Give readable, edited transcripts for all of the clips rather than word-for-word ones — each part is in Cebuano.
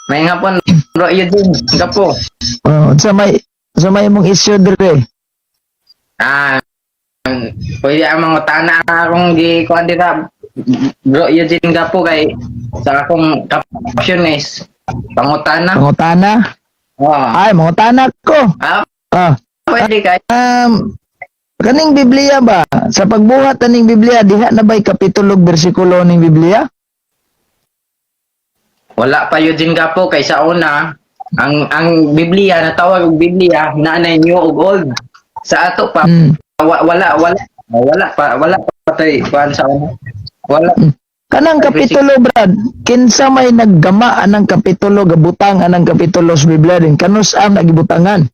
May hapon, Bro Eugene Gapo. Oh, unsa may imong issue dire? Ah, pwede ang mga tana akong gi kuan dira, Bro Eugene Gapo, kay sa akong caption is pangutana. Pangutana? Oh. Ay, mangutana ko. Ah, Ah, pwede kay. Kaning Biblia ba? Sa pagbuhat aning Biblia, diha na ba'y kapitulo ug bersikulo ning Biblia? Wala pa, Eugene Gapo, kay sa una ang Biblia natawag og Biblia na nay New ug Old. Sa ato pa wala pa tay kuan sa una. Wala. Kanang kapitulo, Brad, kinsa may naggama anang kapitulo, gabutang anang kapitulo sa Biblia din? Kanus ang nagibutangan?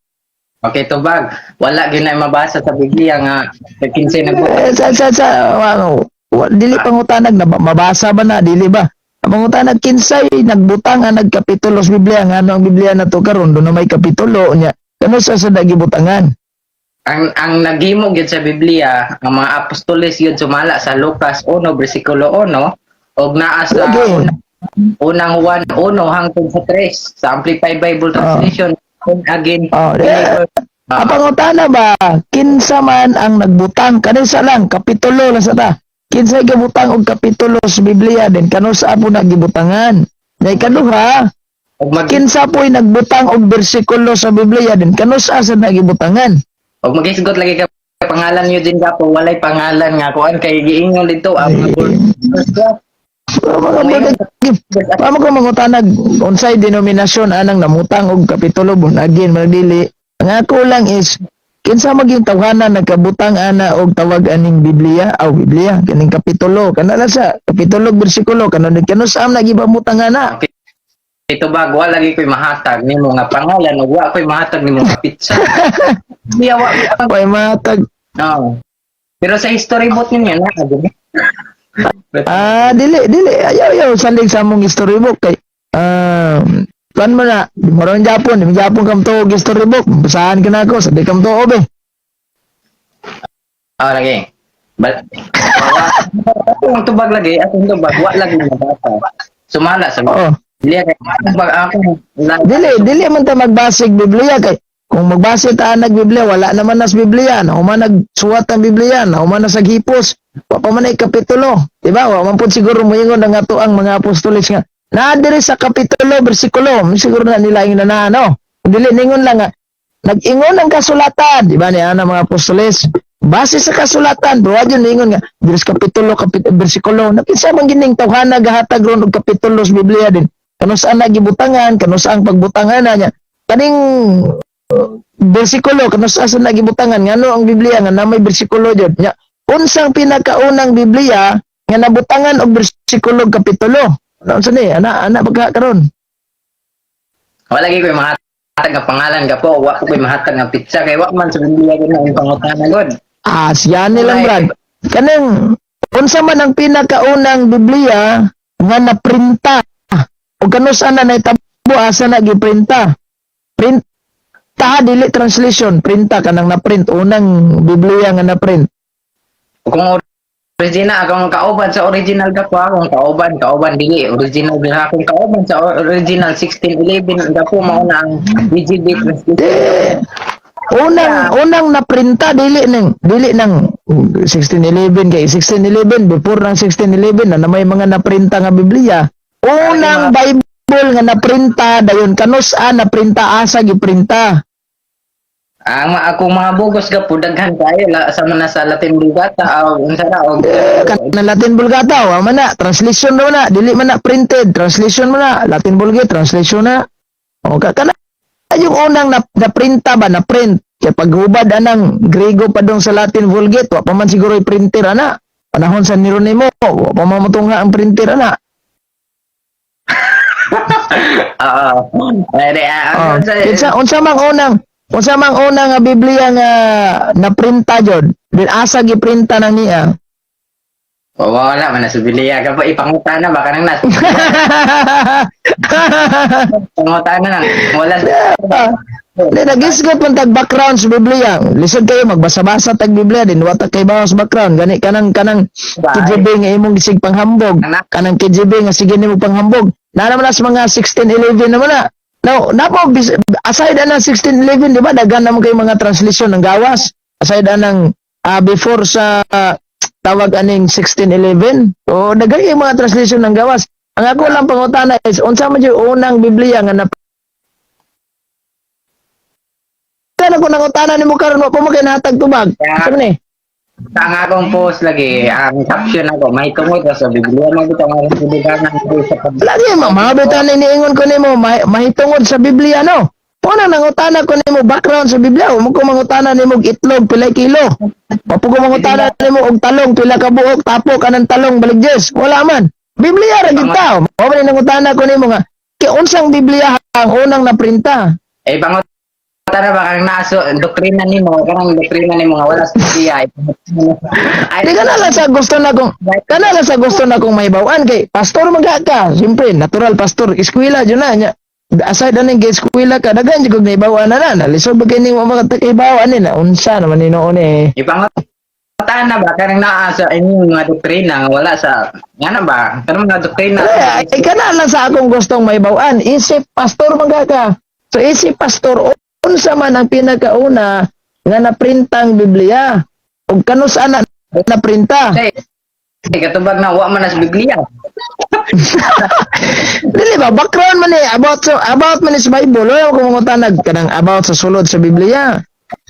Okay, tubag. Wala gyud na mabasa sa Biblia nga kinsay nagbuhat. Eh, sa ano, dili pangutanag na mabasa ba na, dili ba? Ang pangutanag, kinsay nagbutang ang nagkapitulo sa Biblia, nga ano ang Biblia na to karon do na may kapitulo niya? Kanus sa nagibutangan? Ang naghimo gyud sa Biblia ang mga apostoles gyud, sumala sa Lucas 1 bersikulo 1 ug naa sa Lagi. Unang Juan 1 hangtod sa 3 sa Amplified Bible Translation, again. Oh, eh, ang pangutana ba, kinsa man ang nagbutang, kanisa lang, kapitulo lang sa ta. Kinsay gabutang og kapitulo sa Biblia din, kanus po nagibutangan? Nay kaduha, ug mag kinsa po'y nagbutang og bersikulo sa Biblia din, kanus sa nagibutangan? Ug magisgot lagi ka pangalan niyo din ka po, walay pangalan nga kuan kay giingon dito ang mga Pamo ko mangutanag unsay denominasyon anang namutang og kapitulo, born again man, dili. Ang ako lang is kinsa maging tawhana nagkabutang ana og tawag aning Biblia aw Biblia kaning kapitulo, kana lang sa kapitulo ug bersikulo, kanon kanus am nagibamutang ana? Ito ba, wa lagi ko'y mahatag nimo nga pangalan ug wa ko'y mahatag nimo nga petsa. Di wa. Way mahatag. No. Pero sa history book ninyo na gani. Ah, dili dili, ayaw ayaw salig sa among history book kay kan mo na di mo ron Japon, di mo Japon kam tuo og history book, basahan ka na ako sa di kam tuo be. Ah, lagi. Bal akong tubag lagi, akong tubag wa lagi mabasa. Sumala sa Biblia kay tubag ako. Dili, dili man ta magbasig Biblia kay kung magbase ta nag Biblia, wala naman nas Biblia, na human nagsuwat ang Biblia, na human na sa hipos, wa pa man ay kapitulo, di ba? Wa man pud siguro moingon ang ato ang mga apostoles nga naa diri sa kapitulo bersikulo, siguro na nila yung ano. Dili ningon lang nga nag-ingon ang kasulatan, di ba niya ang mga apostoles? Base sa kasulatan, bro, yun ningon nga diri sa kapitulo, bersikulo, na kinsa man gining tawhana gahatag ron og kapitulo sa Biblia din? Kanus ang nagibutangan, kanus ang pagbutangan na niya? Kaning bersikulo, kanus sa nagibutangan? Ngano ang Biblia nga na may bersikulo jud? Nya unsang pinakaunang Biblia nga nabutangan og bersikulo ug kapitulo? Ano unsa ni? Ana ana pagka karon. Wa lagi ko'y mahatag nga pangalan ka po, wa ko ko'y mahatag nga petsa kay wa man sa Biblia gud ang pangutana gud. Ah, siya nilang, Brad. Kanang unsa man ang pinakaunang Biblia nga naprinta? O kanus ana nahitabo, asa na giprinta? Printa, dili translation, printa, kanang naprint, unang Biblia nga naprint. Kung original akong kauban sa original ka po, akong kauban, kauban dili original din, akong kauban sa original 1611 ka po, mao na ang BGB translation. Di, unang unang naprinta, dili nang 1611, kay 1611, before ng 1611 na, na may mga naprinta nga Biblia. Unang Bible nga naprinta dayon, kanus a naprinta, asa giprinta? Ang akong mga bugos ka po daghan kayo la, sa mga sa Latin Vulgata o unsa na og Eh, kanang Latin Vulgata, wa man na translation daw na, dili man na printed, translation mo na, Latin Vulgate translation na. O ka kana yung unang na, naprinta ba, na print, kay paghubad anang Grego pa dong sa Latin Vulgate, wa pa man siguro printer ana. Panahon sa Jeronimo, wa pa man motungha ang printer ana. Oo. Eh, di, Oh, sa, kinsa unsa mang unang nga Biblia nga naprinta jud din, asa giprinta nang niya? Wala man na sa Biblia ka pa ipangutana ba kanang nas pangutana nang wala sa Hindi, nagisgot man tag background sa Biblia. Lisod kayo magbasa-basa tag Biblia din wa ta kay bawas background. Gani kanang KGB nga imong gisig panghambog. Kanang KGB nga sige nimo panghambog. Na naman na sa mga 1611 naman na. Now, napo aside na 1611, di ba? Daghan naman kay mga translation ng gawas. Aside anang before sa tawag aning 1611. O daghan kay mga translation ng gawas. Ang ako lang pangutana is unsa man jud unang Biblia nga na Kana ko nangutana nimo karon, wa pa mo kay nahatag tubag. Kaya- Sa man eh? Ang akong post lagi, ang caption ako, may tungod sa Biblia mo dito ang dugangan ko sa pag Lagi mo mga bitan iniingon ko nimo mahitungod sa Biblia, no. Una nangutana ko nimo background sa Biblia, mo ko mangutana nimo og itlog pila kilo. Wa ko mangutana nimo og talong pila ka buok tapok anang talong baligjes. Wala man. Biblia ra gid ta. Mao man nangutana ko nimo nga kay unsang Biblia ang unang naprinta? Eh, pangutana ba kang naso doktrina nimo, kanang doktrina nimo nga wala sa Biblia. Ay, Di kana lang sa gusto na kong mahibaw-an kay pastor man ka. Siyempre, natural pastor, eskwela jud na nya. Aside aning kay eskwela ka, daghan jud kog nahibaw-an na na. Lisod ba kay nimo makakahibaw ani na unsa naman ni noon eh. Ipangutana ba kanang naa sa inyong mga doktrina nga wala sa nga na ba? Kanang mga doktrina. Ay, ay, kana lang sa akong gustong mahibaw-an. Isip pastor man ka. So isip pastor, unsa man ang pinakauna nga naprintang Biblia? Ug kanus ana naprinta? Ay, katubag na wa man na sa Biblia. Dili ba background man eh about man is Bible. Wala ko mangutanag kanang about sa sulod sa Biblia.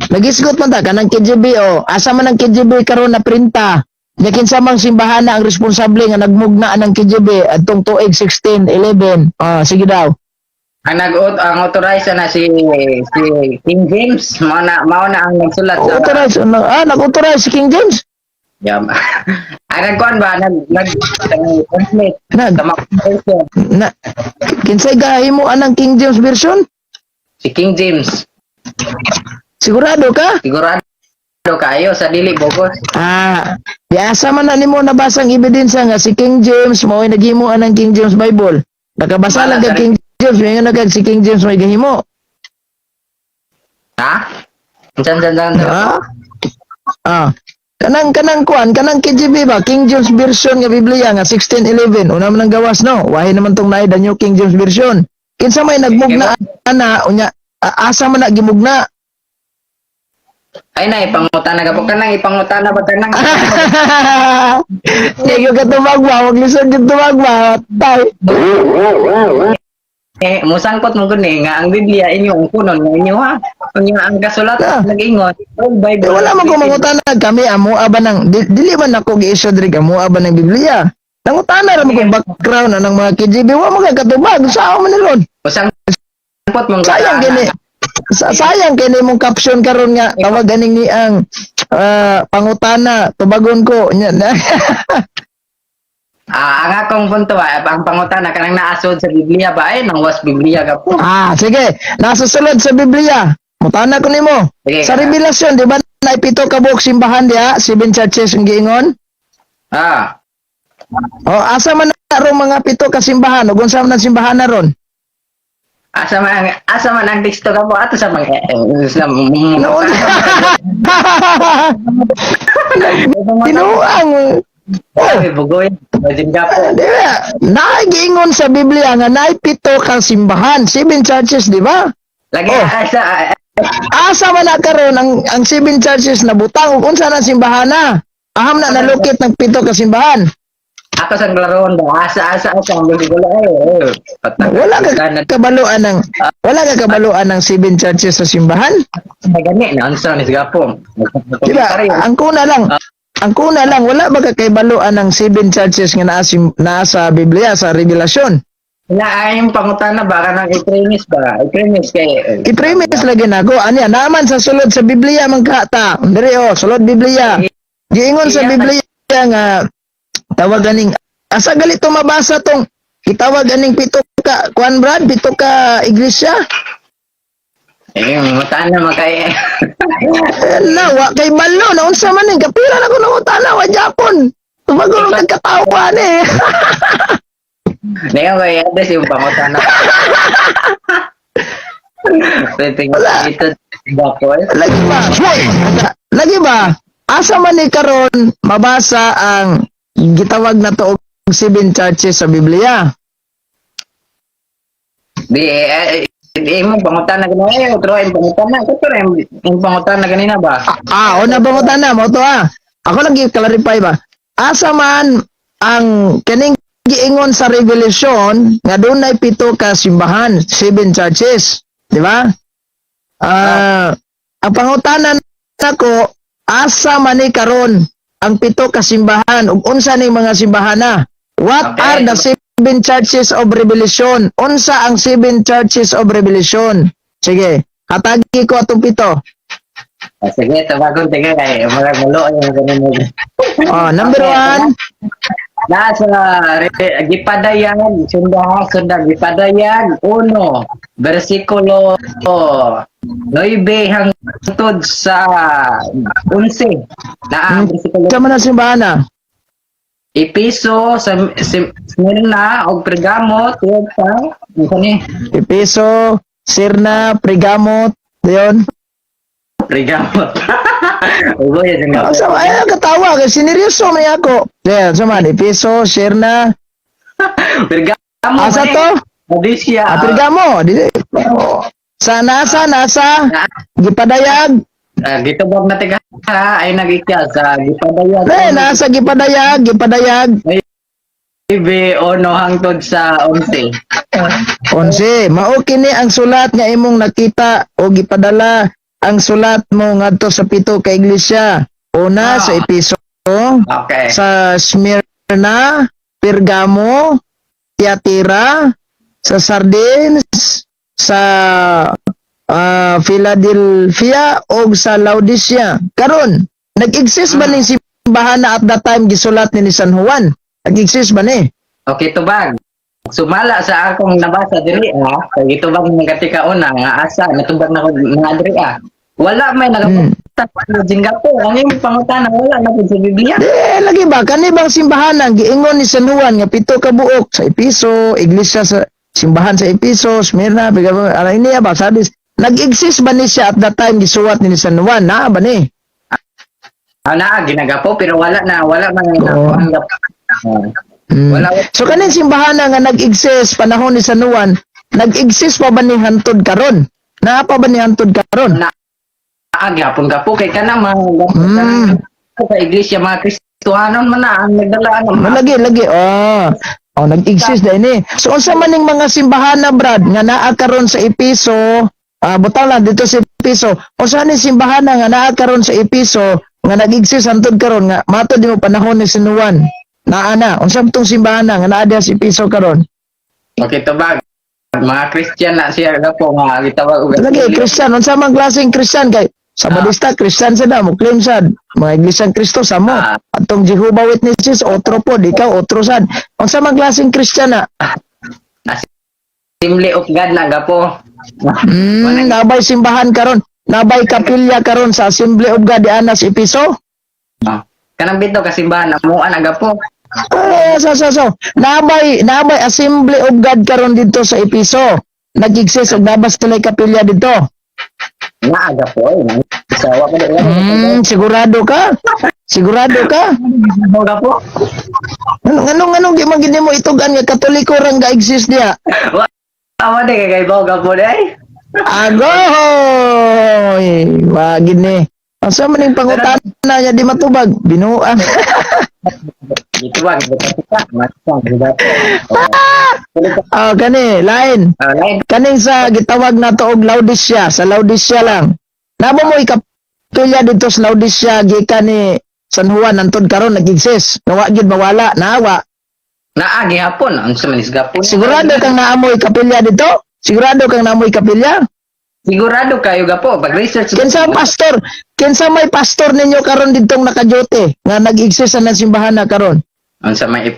Nagisgot man ta kanang KGB o asa man ang KGB karon na printa. Nya kinsa mang simbahan na ang responsable nga nagmugna ng KGB adtong tuig 1611? Ah, sige daw. Ang authorize na si King James, mao na ang nagsulat sa Authorize ano, nag-authorize si King James. Yeah. Ang nagkuan ba nag nag translate Nag sa mga version. na kinsay gahimo anang King James version? Si King James. Sigurado ka? Sigurado kayo sa dili bogos. Ah, di asa man na nimo nabasang ebidensya nga si King James mao ay naghimo anang King James Bible? Nakabasa lang kag King James, may nga kag si King James may gahimo. Ha? San san san. Ha? Ah. Kanang kuan, kanang KJV ba, King James version nga Biblia nga 1611. Una man ang gawas no. Wahi naman tong naay the New King James Version. Kinsa may nagmugna ana unya asa man na gimugna? Ay na ipangutana ka po kanang ipangutana ba kanang Di ko katubag ba, wag lisod yung tubag ba. Tay. Eh, musangkot mo gud ni nga ang Biblia inyo ang kunon nga inyo ha. Unya ang kasulatan nag-ingon. All Eh, Bible. wala man ko mangutana kami amo aba ng dili man ako gi-issue diri amo aba ng Biblia. Nangutana ra man kong background anang mga KGB, wa man kay katubag sa man ni ron. Musangkot mo Sayang kini. Sayang kini mong caption karon nga tawag ganing ni ang pangutana tubagon ko nya na. Ah, ang akong punto ba, ang pangutana kanang naasod sa Biblia ba ay nang was Biblia ka po. Ah, sige. Nasa sulod sa Biblia. Mutana ko nimo. Sige. Sa Revelasyon, di ba naipito ka buok simbahan diha, seven churches ang giingon? Ah, O asa man na rong mga pito ka simbahan ug unsa man ang simbahan na ron? Asa man ang teksto ka po ato sa mga sa Noon. Tinuang. Oh, Ay, bugoy. Imagine ka po. di ba? Nagiingon sa Biblia nga naipito ka simbahan, seven churches, di ba? Lagi Oh. asa Asa man na karon ang seven churches na butang ug unsa na simbahan na? Aham na nalukit ng pito ka simbahan. Ako sa klaroon ba asa asa asa ang gulo ay. Eh. Patag. Wala ka kabaluan ng seven churches sa simbahan? Gani na unsa ni sigapo. Di ba? Ang kuna lang, wala ba ka kabaluan ng seven churches nga naa sa Biblia sa Revelasyon? Na ay yung pangutana ba kanang i-premise ba? I-premise kay I-premise lagi nako anya naman sa sulod sa Biblia man kata. Diri oh, sulod Biblia. Giingon sa Biblia nga tawag aning asa gali to mabasa tong itawag aning pito ka kuan brad, pito ka iglesia. Eh, mataan na makay. Eh, na wa kay balo na unsa man ning kapila na ko nangutana wa Japon. Tumago kag katawa ni. Ngayon kay address yung pangutana. Wala. Ito, gapo eh. Lagi ba? Lagi ba? Asa man ni karon mabasa ang gitawag na to og seven churches sa Biblia? Di, eh, eh, imong pangutana ganina. Eh, otro yung pangutana. Ito rin yung pangutana ganina ba? Ah, una pangutana mo to ah. Ako lang gi-clarify ba. Asa man ang kining giingon sa Revelation nga dunay pito ka simbahan, seven churches, di ba? Ah, ang pangutana nako, asa man ni karon ang pito ka simbahan ug unsa ning mga simbahan na? What are the seven churches of Revelation? Unsa ang seven churches of Revelation? Sige, hatagi ko atong pito. Ah, sige, tawagon tiga kay mga mulo yung ganun mo. Oh, number 1. Nasa gipadayag, sunda ha, sunda gipadayag, 1, versikulo 9 hangtod sa 11. Na ang versikulo. Sa man ang simbahan na? Episo sa Smyrna og Pergamo tiyog sa ano ni? Epeso, Sirna, Pergamo, yun. Pergamo. Ugo yan nga. Ah, sa ay katawa kay sineryoso man ako. Yan, sa man Epeso, Sirna, Pergamo. Asa eh. to? Laodicea. Ah, Pergamo. Di, oh. Sa nasa nasa gipadayag. Ah, gitubag na tiga ha, ay nagikya sa gipadayag. Ne, nasa gipadayag, gipadayag. 9 ono hangtod sa 11. 11. Mao kini ang sulat nga imong nakita o gipadala ang sulat mo ngadto sa pito ka iglesia. Una sa Epeso, sa Smyrna, Pergamo, Tiatira, sa Sardis, sa Philadelphia o sa Laodicea. Karon, nag-exist ba ning simbahan na at that time gisulat ni San Juan? Nag-exist ba ni? Okay, tubag. Sumala sa akong nabasa diri ah, kay gitubag ng katika una nga asa natubag na ko nga diri ah. Wala may nagapunta sa Singapore. Ang imong pangutana wala na pud sa Biblia. Di, lagi ba? Kani bang simbahan ang giingon ni San Juan nga pito ka buok sa Episo, iglesia sa simbahan sa Episo, Smyrna, Pergamo, ala ini ba Sardis. Nag-exist ba ni siya at that time gisuwat ni San Juan? Naa ba ni? Ah, naa ginagapo pero wala na, wala man napanggap. Ah. Wala. So kaning simbahan na nga nag-exist panahon ni San Juan, nag-exist pa ba ni hantod karon? Naa pa ba ni hantod karon? Na gyapon ka po kay kana mga sa iglesia mga Kristohanon man na ang nagdala ano. Lagi lagi. Oh. Oh, nag-exist na ini. So unsa man ning mga simbahan na Brad nga naa karon sa Episo, butang lang dito sa Episo. Unsa ning simbahan na nga naa karon sa Episo nga nag-exist hantod karon nga matod nimo panahon ni San Juan? Naa na. Unsa man tong simbahan na nga naa diha sa Episo karon? Okay, tubag. Mga Christian na siya gapo nga gitawag og Lagi Christian, unsa man klaseng Christian kay sa Badista Christian sad mo claim sad mga Iglesia Kristo sa mo. Atong Jehovah Witnesses otro pod, ikaw otro sad. Unsa man klaseng Christian na? Assembly of God na gapo. Nabay simbahan karon, nabay kapilya karon sa Assembly of God diana sa Episo. Ah. Kanang bito kasimbahan amuan na gapo. Eh, so. Nabay Assembly of God karon dito sa Episo. Nag-exist og nabas tulay kapilya dito. Naa gapo eh. Sa wa ko Sigurado ka? Sigurado ka? gapo. Anong di man gid nimo itugan nga Katoliko rang ga-exist diya? Wa awa de kay kay gapo day. Agoy! Wa gid ni. Asa man ning pangutana niya di matubag? Binuang. Dito ba kita matang gapo. Ah, kani, lain. Ah, lain. Kaning sa gitawag nato og Laodicea, sa Laodicea lang. Nabo mo ikapilya dito sa Laodicea gikan ni San Juan antod karon nag-exist. Nawa gid mawala, naawa. Naa gihapon unsa man is gapon. Sigurado kang naamoy kapilya dito? Sigurado kang naamoy kapilya? Sigurado kayo gapo pag research. Kinsa ang pastor? Kinsa may pastor ninyo karon ditong nakajote nga nag-exist sa nang simbahan na karon? Unsa may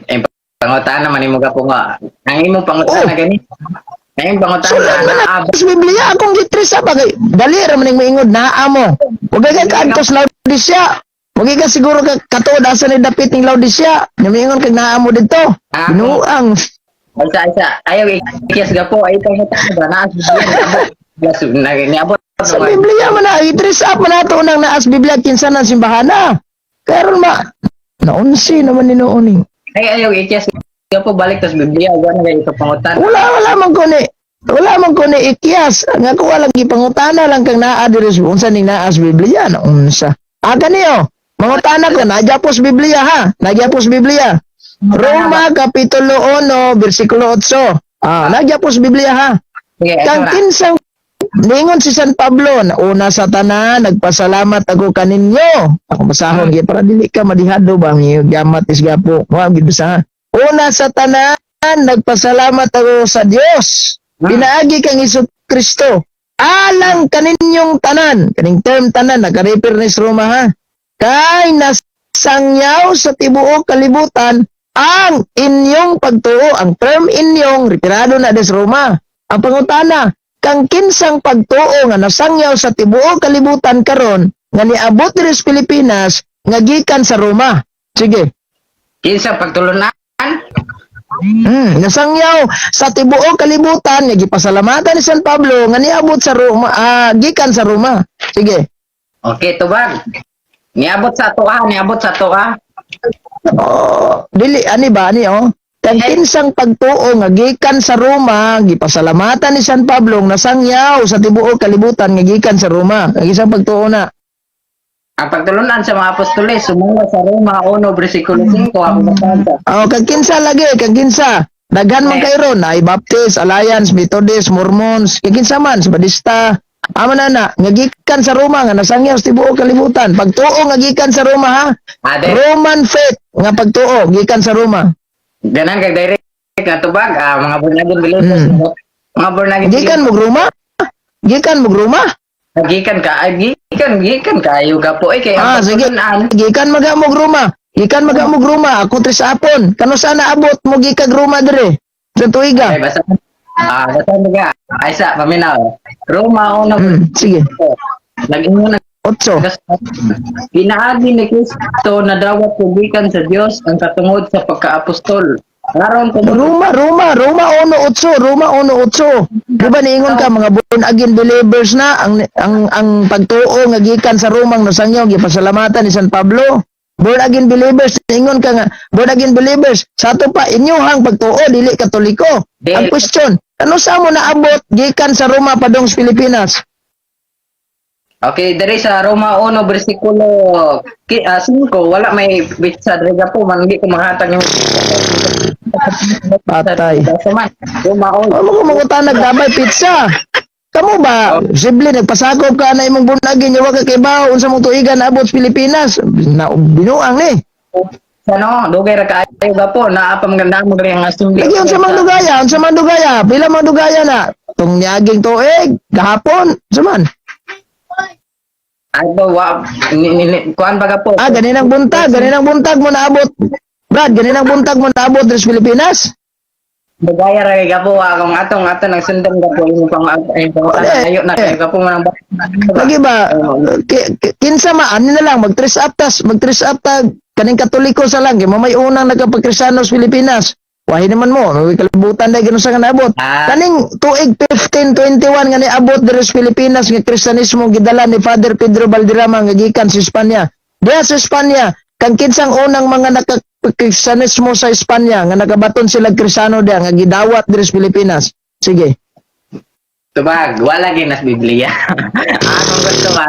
pangutana man nimo gapo nga. Ang imong pangutana gani. Ang imong pangutana Sulat man naa na sa Biblia akong gitrisa ba kay dali ra man ning moingod naa mo. Wag kay kaadto sa Laodicea. Wagi ka siguro ka katuod asa ni dapit ning Laodicea. Nya miingon kag naa mo didto. Ah. Binuang. Isa isa ayaw ikiyas gapo ay pangutana ba naa sa Biblia niabot Sa Biblia man na, i-dress up man nato nang naas Biblia kinsa nang simbahana. Karon ma naunsi naman ni noon eh. Ay ayaw ikiyas gapo, balik tas Biblia wa na kay pangutana. Wala man ko ni ikyas. Ang ako walang gipangutana lang kang naa diri sa unsa ning naas Biblia na unsa. Ah, kaniyo. Mangutana ko na japos Biblia ha. Nagyapos Biblia. Roma kapitulo 1 bersikulo 8. Ah, nagyapos Biblia ha. Sige, ito Kang na. kinsang ningon si San Pablo na una sa tanan nagpasalamat ako kaninyo. Ako basahon gyud para dili ka madihado ba ang gamat is gapo. Wa gid basa. Una sa tanan nagpasalamat ako sa Dios. Pinaagi kang Hesus Kristo. Alang kaninyong tanan, kaning term tanan naka-refer ni sa Roma ha. Kay nasangyaw sa tibuok kalibutan ang inyong pagtuo, ang term inyong retirado na des Roma. Ang pangutana, kang kinsang pagtuo nga nasangyaw sa tibuok kalibutan karon nga niabot diri sa Pilipinas nga gikan sa Roma. Sige. Kinsa pagtulunan? Nasangyaw sa tibuok kalibutan nga gipasalamatan ni San Pablo nga niabot sa Roma, ah, gikan sa Roma. Sige. Okay, tubag. Niabot sa ato ah, niabot sa ato ah. Oh, dili ani ba ani oh. Kang kinsang pagtuo nga gikan sa Roma, gipasalamatan ni San Pablo nga nasangyaw sa tibuok kalibutan nga gikan sa Roma. Ang isang pagtuo na. Ang pagtulunan sa mga apostoles sumula sa Roma 1 bersikulo 5 ako nabasa. Oh, kag kinsa lagi, kag kinsa. Daghan man kay ron, ay Baptist, Alliance, Methodist, Mormons, kag kinsa man, sa Badista. Amo na na, nga gikan sa Roma nga nasangyaw sa tibuok kalibutan. Pagtuo nga gikan sa Roma ha. Ade, Roman faith nga pagtuo gikan sa Roma. Ganan kag direct nga tubag ah, mga born again believers. Mga born again. Gikan mo Roma? Gikan mo Roma? Gikan ka, ay, gikan, gikan kayo ka po eh kay Ah, ang sige. pagtulunan. Gikan maga mo Roma. Gikan maga mo Roma. Ako tres apon. Kano sana abot mo gikag Roma dire? Sa tuiga. Ay, basta. Ah, basta mga. Ay sa paminaw. Roma 1 Sige. Nag-ingon ang Otso. Pinaagi ni Kristo na dawat kugikan sa Dios ang katungod sa pagkaapostol. Aron tungod Roma, Roma, Roma 1:8, Roma 1:8. Di ba niingon ka mga born again believers na ang pagtuo nga gikan sa Romang nasangyaw gipasalamatan ni San Pablo. Born again believers, niingon ka nga born again believers sa ato pa inyohang pagtuo dili Katoliko. Ang question, ano sa mo naabot gikan sa Roma padung sa Pilipinas? Okay, diri sa Roma 1 bersikulo 5, wala may bitsa diri po man di ko mahatag yung Patay. Basta man. Roma 1. Ano ko mangutan nagdamay pizza? Kamo ba? Simple nagpasakop ka na imong born again, yawa ka kay bawo unsa mong tuigan naabot sa Pilipinas. Na binuang ni. Sa no, dugay ra kaayo ga po, naa pa maganda mo diri ang assembly. Lagi unsa man dugaya, unsa man dugaya, pila man dugaya na? Tung niaging tuig gahapon, unsa man? Ay ba wa ni, kuan ba ga po? Ah, ganinang buntag mo naabot. Brad, ganinang buntag mo naabot diri sa Pilipinas. Dugaya ra kay ga po akong atong ato nang sundan ga po imong pang ay pang ayo na kay ga po man ang Lagi ba kinsa ma ani na lang mag-dress up tas, mag-dress up ta kaning Katoliko sa lang kay mamay unang nagkapagkristiyano sa Pilipinas. Wahi naman mo, may kalibutan dahil ganun sa nga naabot. Ah. Kaning tuig 1521 nga niabot diri sa Pilipinas nga Kristiyanismo gidala ni Father Pedro Valderrama nga gikan sa Espanya. Diha sa Espanya, kang kinsang unang mga nakakristiyanismo sa Espanya nga nakabaton sila Kristiyano diha nga gidawat diri sa Pilipinas. Sige. Tubag, wala gyud nas Biblia. Akong gusto ba?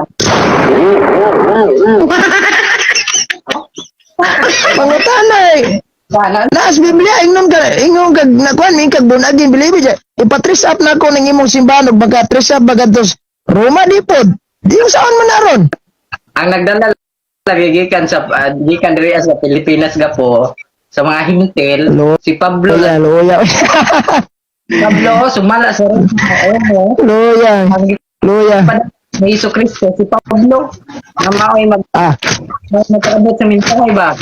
Pangutana eh. Sana Naas Biblia ingnon ka na kuan min kag born again believer dyan. Ipa-trace up na ako ning imong simbahan ug magka trace up bagadtos Roma di pod. Di yung saan man aron. Ang nagdala lagi gikan sa gikan diri sa Pilipinas ga po sa mga hintel si Pablo. Luya, luya. Pablo sumala sa Roma. Oo. Luya, Ang luya. gipan ni Hesus Kristo si Pablo nga mao'y mag Ah, magkaabot sa mensahe ba?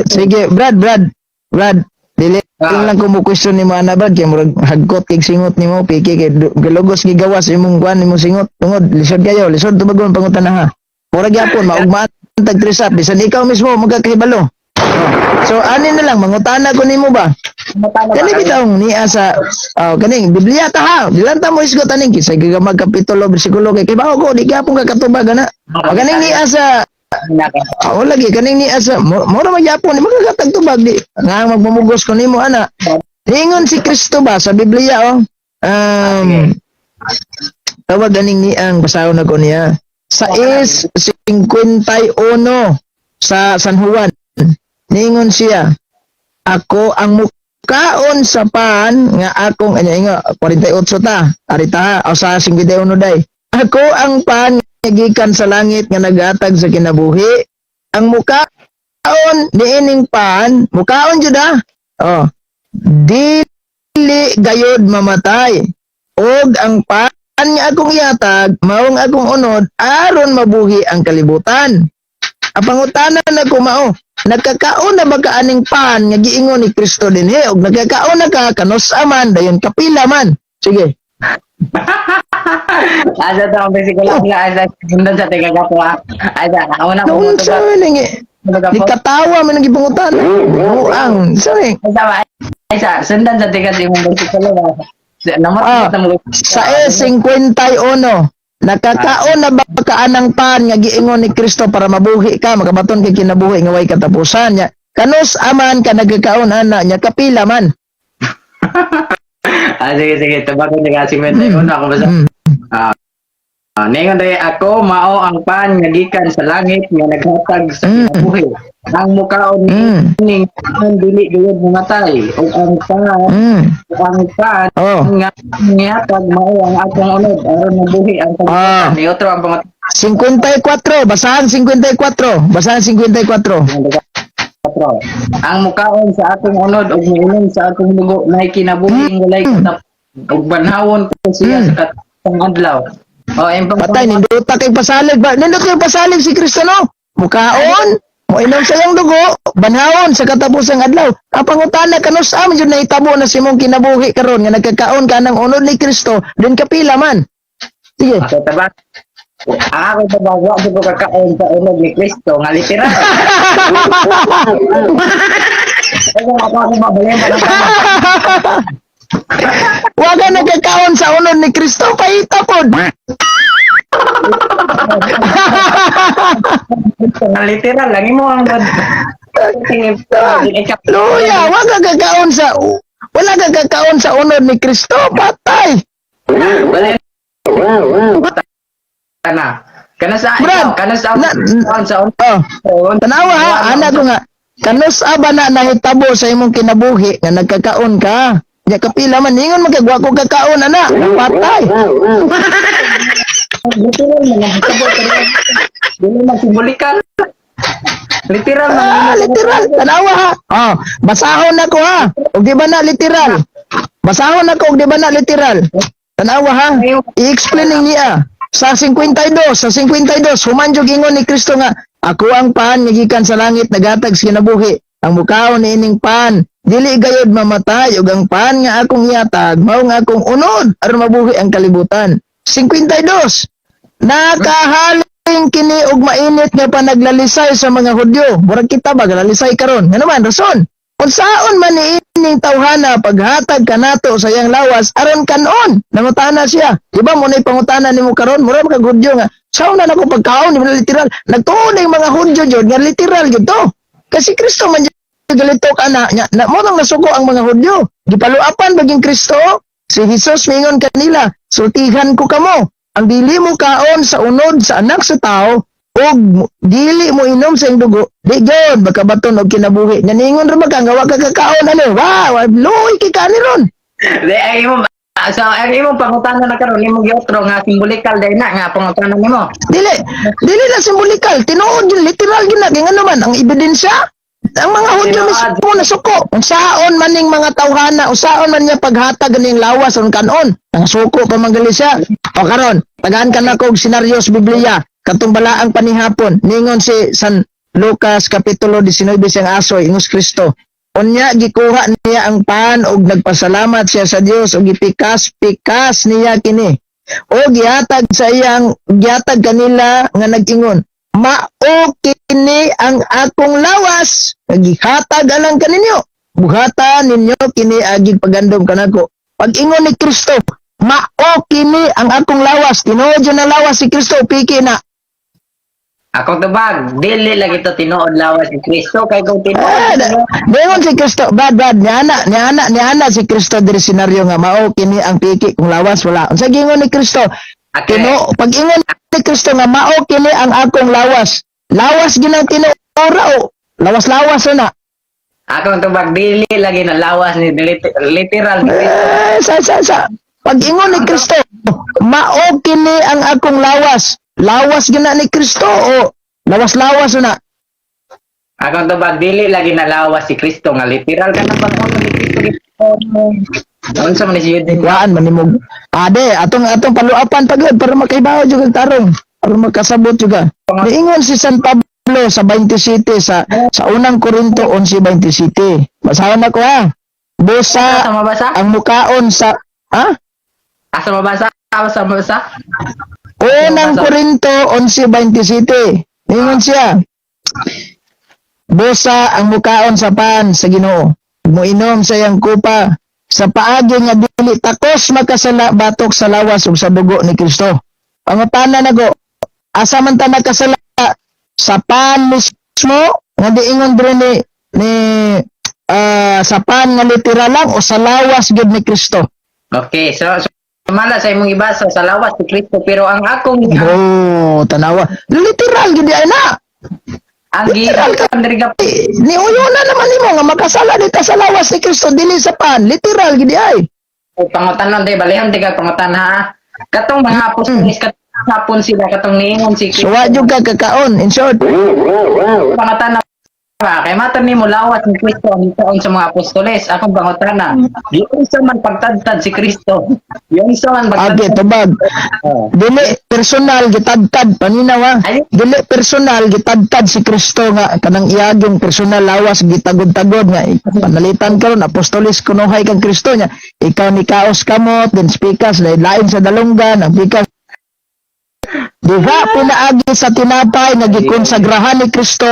Sige, Brad, Brad. Brad, dili lang ko mo question nimo ana Brad kay murag hagkot kay singot nimo piki kay gilugos gigawas imong kuan imong singot tungod lisod kayo, lisod tubagon pangutana ha. Murag gyapon maugmaan tag 3 up, bisan ikaw mismo magkakahibalo. Oh. So ani na lang mangutana ko nimo ba? Kani bitawng niya sa, oh, kaning Biblia ta ha. Dilan ta mo isgot aning kisay gigamag kapitulo bersikulo kay kibaw ko di gyapon ka katubag ana. Oh, kaning niya sa, oh, lagi kaning niya sa mo mo ra magyapon di magkakatag tubag di nga magmumugos ko nimo ana. Ingon si Kristo ba sa Biblia, oh. Tawag ganing niang basahon ako niya. Sa 51 sa San Juan. Ningon siya, "Ako ang mukaon sa pan nga akong," ano ingo 48 ta arita ha, o sa 51 day. "Ako ang pan nga gikan sa langit nga nagatag sa kinabuhi. Ang mukaon niining pan," mukaon jud ah. Oh. "Dili gayod mamatay. Og ang pan nga akong ihatag mao ang akong unod aron mabuhi ang kalibutan." Ang pangutana na ko mao, nagkakaon na ba ka aning pan nga giingon ni Kristo dinhi? Og nagkakaon na ka, kanus man, dayon kapila man? Sige. Asa to ang bersikulo nga asa sundan sa tiga kapwa. Asa una ko mo Naunsa man ning di katawa man ang gipangutan. Ang sorry. Asa ba? Asa sundan sa tiga sa imong bersikulo ba? Namot Ah, na mo. sa 51, nakakaon na ba ka anang pan nga giingon ni Kristo para mabuhi ka, makabaton kay kinabuhi nga way katapusan nya? Kanus aman ka nagkakaon ana nya, kapila man? Ah, sige sige, tubagon ni kasi 51 ako basta. Ah, ningon dai, "Ako mao ang pan nga gikan sa langit nga naghatag sa kinabuhi. Ang mukaon niining pan dili gayud mamatay. Ug ang pan ang pan nga gihatag mao ang akong unod aron mabuhi ang kalibutan." Ni otro ang pangat 54, basahan 54, basahan 54. "Ang mukaon sa akong unod ug moinom sa akong dugo nay kinabuhi walay katapusan ug banhawon ko siya sa katapusang adlaw." Oh, ang Patay, nindota kay pasalig ba? Nindot kay pasalig si Kristo, no? Mukaon, moinom sa iyang dugo, banhawon sa katapusang adlaw. Ang pangutana, kanus man jud nahitabo na si mong kinabuhi karon nga nagkakaon ka ng unod ni Kristo, din kapila man? Sige. So, taba. Ang ako ba wa ko kakaon sa unod ni Kristo nga literal. Kaya ako mabalay pa lang. Wa ka nagkakaon sa unod ni Kristo, paita pod. Nga literal lang imo ang God. Luya, wala ka kakaon sa unod ni Kristo, patay. Wala. Kana. Kana sa Brad, ikaw, kana sa sa Oh, tanawa ha, ana ko nga. Kanus aba na nahitabo sa imong kinabuhi nga nagkakaon ka? Nya kapila man? Ingon man kag wa ko kakaon ana, patay. Literal man ang hitabo pero dili man simbolikal. Literal man. Ah, literal, tanawa ha. Oh, basahon nako ha. Og di ba na literal? Basahon nako og di ba na literal? Tanawa ha. I-explain niya. Sa 52, sa 52, human jud ingon ni Kristo nga, "Ako ang pan nga gikan sa langit nagatag sa kinabuhi. Ang mukaon niining pan, dili gayod mamatay ug ang pan nga akong ihatag mao nga akong unod aron mabuhi ang kalibutan." 52. Nakahaling kini og mainit nga panaglalisay sa mga Hudyo. Murag kita ba galalisay karon? Ngano man rason? Unsaon man niining tawhana paghatag kanato sa iyang lawas aron kanon? Nangutana siya. Di ba mo na'y pangutana nimo karon? Murag kag Hudyo nga sao na nako pagkaon, di ba na literal? Nagtuon na yung mga Hudyo jud nga literal gyud to. Kasi Kristo man jud galitok ana nya na mo nang nasuko ang mga Hudyo. Gipaluapan baging Kristo. Si Jesus mingon kanila, "Sultihan ko kamo, ang dili mo kaon sa unod sa Anak sa Tao ug dili mo inom sa iyang dugo, di gyud makabaton og kinabuhi." Nya ningon ra ba ka nga wa ka kakaon ano? Wow, luoy kay kani ron. Di ay imo so ang imong pangutana na karon imong giotro nga simbolikal dai na nga pangutana nimo. Dili, dili na simbolikal, tinuod yun, literal yun na. Kaya nga naman, ang ebidensya, ang mga Hudyo mismo nasuko. Unsaon man ning mga tawhana, unsaon man niya paghatag ning lawas on kanon. Nangsuko pa man gali siya. O karon, tagaan ka na kog senaryo sa Biblia. Katong balaang panihapon, ningon si San Lucas kapitulo 19 siyang asoy, ingos Kristo. Unya gikuha niya ang pan ug nagpasalamat siya sa Dios ug gipikas-pikas niya kini. O gihatag sa iyang gihatag kanila nga nag-ingon, "Mao kini kini ang akong lawas nga gihatag alang kaninyo. Buhata ninyo kini agig pagandom kanako. Pag ingon ni Kristo, mao kini ang akong lawas. Tinuod jud na lawas si Kristo, piki na. Akong tubag, dili lagi to tinuod lawas ni Kristo kay kung tinuod Eh, Dayon si Kristo, bad bad niana niana niana si Kristo diri senaryo nga mao kini ang piki kung lawas wala. Unsa giingon ni Kristo? Okay. Kino pag ingon ni Kristo nga mao kini ang akong lawas. Lawas ginang tinuora o lawas-lawas na. Akong tubag, dili lagi na lawas ni literal ni Kristo. Eh, sa. Pag ingon ni Kristo, mao kini ang akong lawas. Lawas gina ni Kristo o lawas-lawas na. Akong tubag, dili lagi na lawas si Kristo nga literal ka na pag ni Kristo. Unsa man ni si Eugene? Kuan man nimo. Ade, atong atong paluapan pagod para makaibaw jud ang tarong, para makasabot juga. Niingon si San Pablo sa 27 sa unang Korinto 11:27. Basahon ako ha. Busa Asa mabasa? ang mukaon sa ha? Asa mabasa? Asa mabasa? Unang Korinto 11:27. Niingon siya. Busa ang mukaon sa pan sa Ginoo. Muinom sa iyang kupa sa paagi nga dili takos makasala batok sa lawas ug sa dugo ni Kristo. Pangutana nago, asa man ta nakasala sa pan mismo nga diingon diri ni sa pan nga literal lang o sa lawas gyud ni Kristo? Okay, so mala sa imong ibasa sa lawas si Kristo pero ang akong Oh, tanawa. Literal gyud ay na. Ang Literal ka. gikan diri ka Eh, niuyo na naman nimo nga makasala dita sa lawas ni Kristo dili sa pan. Literal gyud ay. Pangutanon day, balihan day ka pangutan ha. Katong mga apostoles katong hapon sila katong niingon si So wa jud ka kakaon in short. Pangutana ba kay matod nimo lawas ni Kristo ang taon sa mga apostoles. Akong pangutana, giunsa man pagtadtad si Kristo? Giunsa man Okay, pagtadtad? tubag. Oh. Dili personal gitadtad paminaw ha. Ay. Dili personal gitadtad si Kristo nga kanang iyagong personal lawas gitagod-tagod nga panalitan karon apostoles kunuhay kang Kristo nya. Ikaw ni kaos kamot then spikas lain sa dalunggan ang pikas. Diha pinaagi sa tinapay nga gikonsagrahan ni Kristo,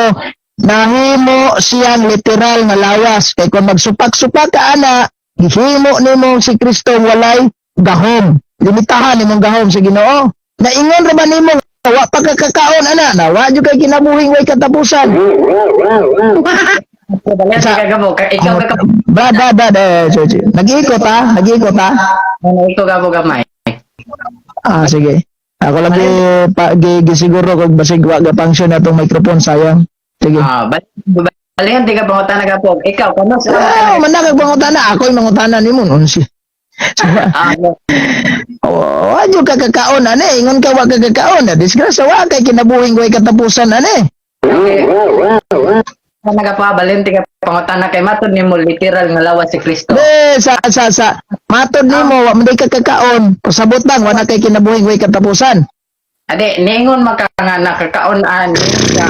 nahimo siyang literal nga lawas kay kung magsupak-supak ka ana, gihimo nimo si Kristo walay gahom, limitahan nimong gahom sa Ginoo. Naingon ra ba nimo nga wa pa ka kakaon ana na wa jud kay kinabuhing way katapusan? Balihan ka gabo ikaw ka Brad, brad, brad, eh, sorry, sorry. Nag-iikot ha, nag-iikot ha. Ano, ikaw gabo gamay. Ah, sige. Ako lang gi, pa, gi, gisiguro kung basig wa ga function na tong microphone, sayang. Sige. Ah, balihan di ka pangutana ka po. Ikaw kano sa Ah, manakag pangutana. Ako'y mangutana nimo nun si. Ah, no. Oh, adyo ka kakaon ane, ingon ka wa ka kakaon. Na disgrasya wa kay kinabuhing way katapusan ane. Okay. Nagapa balente ka pangutana kay matod nimo literal nga lawas si Kristo. De sa matod nimo wa man day ka kakaon. Pasabot lang wa na kay kinabuhing way katapusan. Ade, ningon maka nga nakakaon an ka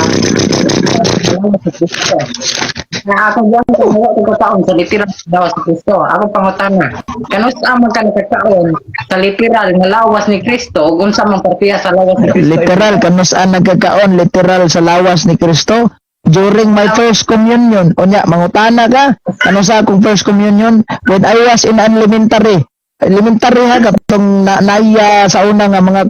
si Kristo. Na ako diyan kung wala ko kakaon sa literal nga lawas si Kristo. Ako pangutana. Kanus-a man ka nakakaon sa literal nga lawas ni Kristo ug unsa man partiya sa lawas ni Kristo? Literal kanus ang nagkakaon literal sa lawas ni Kristo during my first communion. Unya mangutana ka ano sa akong first communion when I was in elementary. Elementary ha, katong na, naiya sa una nga mga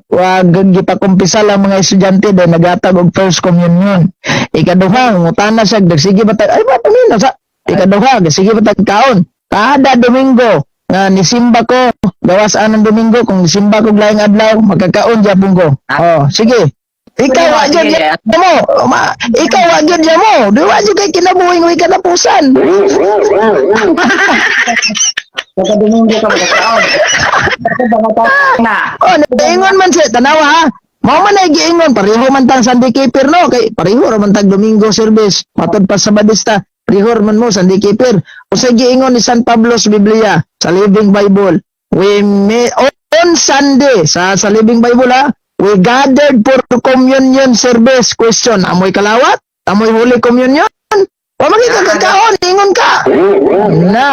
gipakumpisal ang mga estudyante dahil nagatag og first communion. Ikaduha, mangutana siya, sige ba tag, ay ba paminaw sa ikaduha, sige ba tag kaon. Kada Domingo nga nisimba ko, gawas anang Domingo kung nisimba ko laing adlaw, magkakaon gyapon ko. Oh, sige. Ikaw wa gyud mo. Ma, ikaw wa gyud mo. Di wa gyud kay kinabuhing way katapusan. Kada Domingo ka magkakaon. Ako pangutana. Oh, naingon man siya, tanawa ha. Mao man ay giingon, pareho man tang Sunday keeper no, kay pareho ra man tag Domingo service. Matod pa sa Badista, pareho ra man mo Sunday keeper. Usay giingon ni San Pablo sa Biblia, sa Living Bible. We may on Sunday sa Living Bible ha, we gathered for communion service. Question, amoy kalawat? Amoy Holy Communion? Wa man ka kakaon, ingon ka. Na.